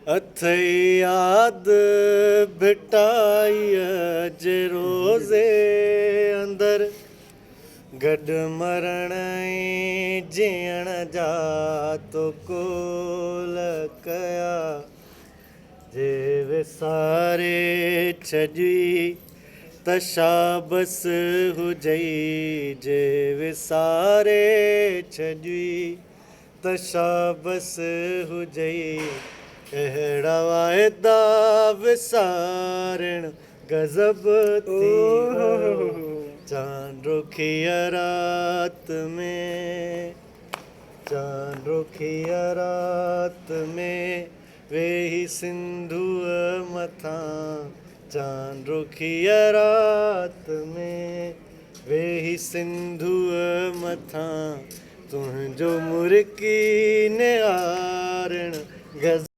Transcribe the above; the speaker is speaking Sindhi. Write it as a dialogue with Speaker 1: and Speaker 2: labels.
Speaker 1: اٿئي ياد ڀٽائيء جي روضي اندر، گڏ مرڻ ۽ جيئڻ جا تو قول ڪيا، جي وساري ڇڏيئي ته شابس هجئي، جي وساري ڇڏيئي ته شابس هجئي، اهڙا واعدا وسارڻ غضب ٿي ويو، چانڊوڪيء رات ۾، چانڊوڪيء رات ۾، ويهي سنڌوء مٿان، چانڊوڪيء رات ۾، ويهي سنڌوء مٿان، تنهنجو مرڪي نهارڻ غضب.